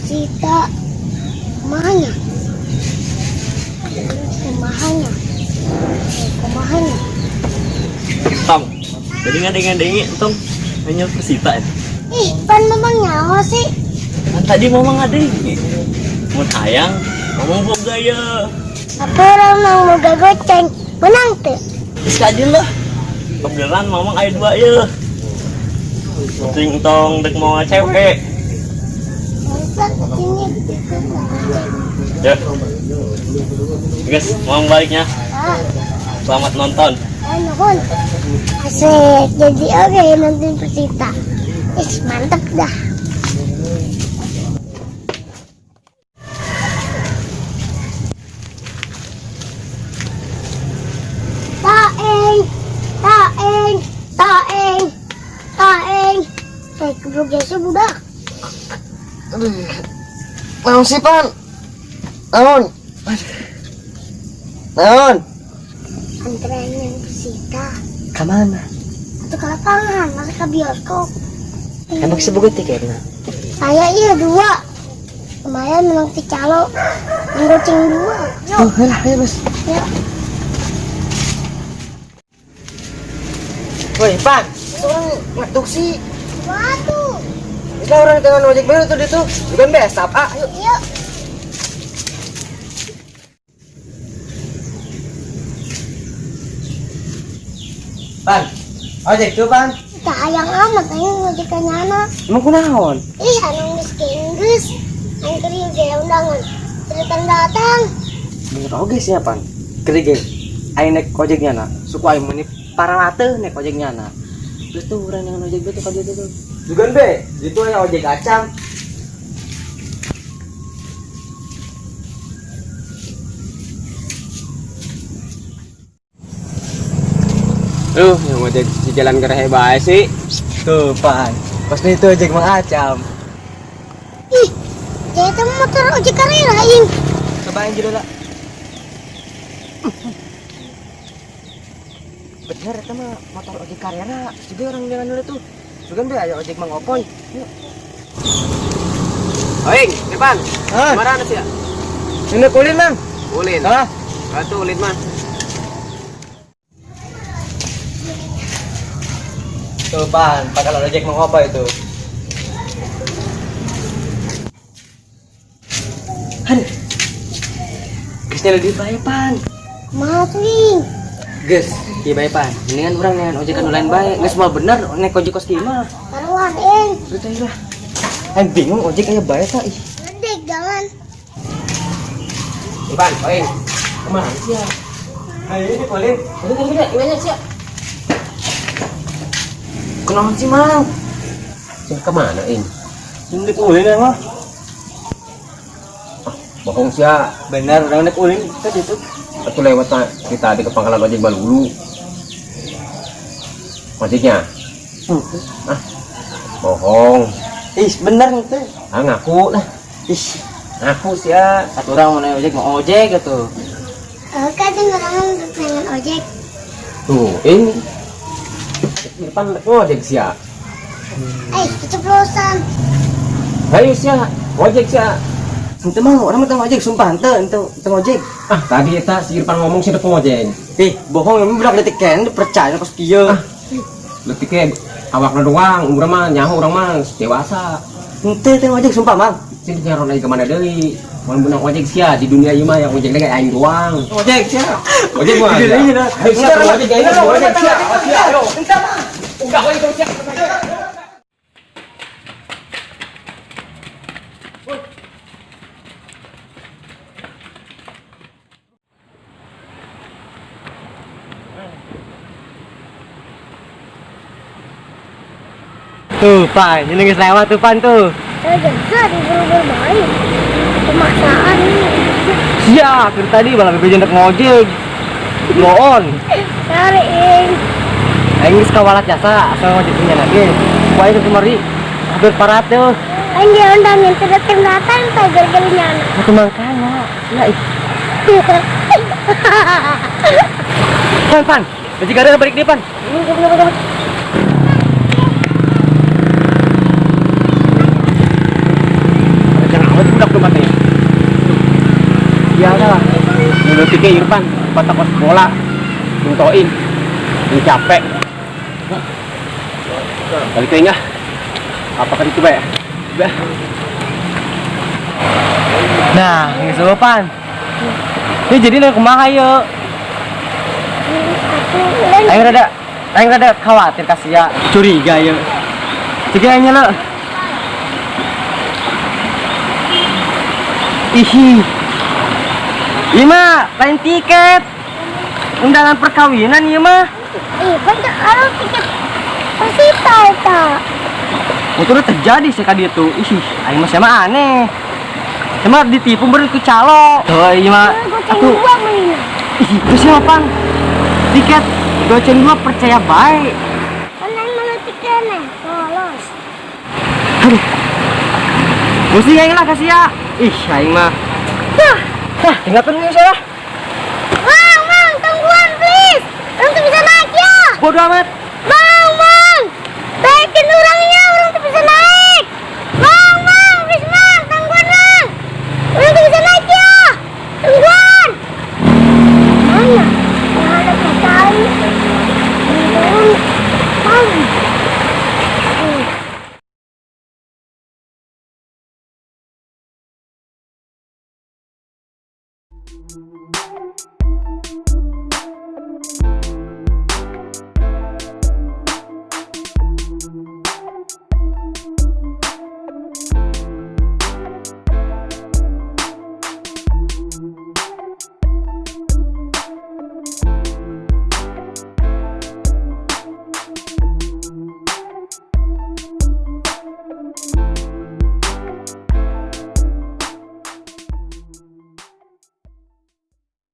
Persita. Kumaha nya? Kumaha nya? Kumaha nya? Tong, jadi ngadeng-ngadengi tong hanya Persita ya. Ih, pan Mamang nyaho sih. Kan tadi mama ngadengi. Mun hayang, ngomong boga ya. Apa orang nang boga goceng? Menang tuh. Terus kajil lah. Kebenaran mamang aya dua ya. Sing tong dek mau cewek. Ya. Guys, mau baliknya. Selamat nonton. Nuhun. Asik, jadi oke nonton Persita. Ih, mantep dah. Taeng, taeng, taeng, taeng. Eh, keburu geser budak. Aduh. Naon sih, Pan? Naon? Naon? Antrean yang Persita. Kamana? Atau ke lapangan, masa ke bioskop. Emang sebuah tiketnya? Saya iya dua. Lumayan menang ti calo. Goceng dua. Yuk. Oh, lah, ayo, Bos. Ya. Woi, Pan. Seorang ngetuk sih. Waduh. Bisa orang dengan ojek baru tuh dia tuh. Bukan besap, ah, ayo. Yuk. Pan. Ojek tuh, Pan. Tak hayang amat aing ngojek nyana. Emang kunaon? Ih, anu miskin geus. Aing keur ieu ge undangan. Datang datang. Bener oge sih ya, Pan. Keri ge. Aing naik ojeknya na. Suku aing meni paralate naik ojeknya na. Terus tuh orang yang ojek tuh kali itu tuh. Bukan be, itu yang ojek acam. Yang ojek di jalan gerehe bae sih. Tuh, Pan. Pas itu ojek Mang Acam. Ih, jadi motor ojek karera aing. Cobain juga lah. Bener itu mah motor ojek karera. Juga orang jalan dulu tuh. Juga be ayo ojek Mang Opoy. Yuk. Oing, depan. Ah. Kemana sih ya? Ini kulin, Mang. Ulin. Hah? Batu ulin mah. Tuh, Pan, bakal ojek Mang Opoy itu. Aduh. Geusnya lebih baik, Pan. Kumaha tuh, ing? Geus, ieu bae, Pan. Mendingan urang neangan ojek anu lain bae. Geus moal bener naik ojek kos kieu mah. Taruhan, ing. Geus teh lah. Aing bingung ojek aya bae tah ih. Ledek jangan. Depan, oing. Kemana sih ya? Ayo ini ulin. Udah, udah, udah, gimana sih ya? Kunaon sih, Mang? Sih kemana, Ing? Ini ulin ya, mah. Bohong sih ya. Bener, orang naik ulin tadi itu. Aku lewat kita di ke pangkalan ojek Balulu. Ojeknya? Ah, bohong. Ih, bener itu. Ah, ngaku lah. Ih, Ngaku sih ya. satu orang mau naik ojek mau ojek gitu. Kadang orang pengen ojek. Tuh, ini. Di depan ojek sih ya. Eh, keceplosan. Ayo sih ya, ojek sih ya. Ente mah orang mah ojek sumpah ente ente ente ojek. Ah, tadi eta si Irfan ngomong sih depan ojek. Ih, bohong emang budak detik kan percaya pas kieu. Ah. Letiknya awakna doang, urang mah nyaho urang mah dewasa. Ente teh ojek sumpah, Mang. Sih nyaron lagi kemana deui? Mun benang ojek sia di dunia ieu mah yang ojek lagi aing doang. Ojek sia. Ojek mah. Iya, iya, Ayo sia ojek aing ojek sia. Sia ayo. Ente mah. Udah ojek sia. Tuh, Pan, ini geus lewat tuh, Pan tuh. Saya jasa diburu-buru baik. Pemaksaan ini. Siap, dari tadi malah bebeja ndek ngojek. Bloon. Cari, ing. Aing geus kawalat jasa asal ngojek punya lagi. Wah, itu kemari hampir parat tuh. Aing diundangin tidak tim datang teh gara-gara nyana. Itu mangkana. Ya, ih. Pan, Pan. Baju gara balik deh, Pan. Ini, ini, ini, ini. tempatnya. Iya lah. Dulu tiga Irfan, kota kos bola. Muntoin. Ini capek. Balik lagi ah. Apa kan itu, Pak? Bah. Nah, geus eueuh, Pan. Ini jadi nu kumaha yeuh? Aing rada khawatir ka sia, curiga yeuh. Cik aing lo. Ihi. Ieu mah lain tiket. Undangan perkawinan ieu mah. Ih, kan kalau tiket Persita eta. Motor terjadi sih ka dieu tuh. Ih, aing mah sama aneh. Sama ditipu baru ku calo. Tuh, ieu mah Goceng atuh. dua mending. Ih, itu siapa, Pan? Tiket goceng dua percaya baik. Kan aing mana tiketnya? Polos. Aduh. Pusing aing lah kasih ya. Ih, aing mah. Hah, hah, tinggalkan ini saya. Mang, mang, tungguan please. Untuk bisa naik ya. Bodoh amat.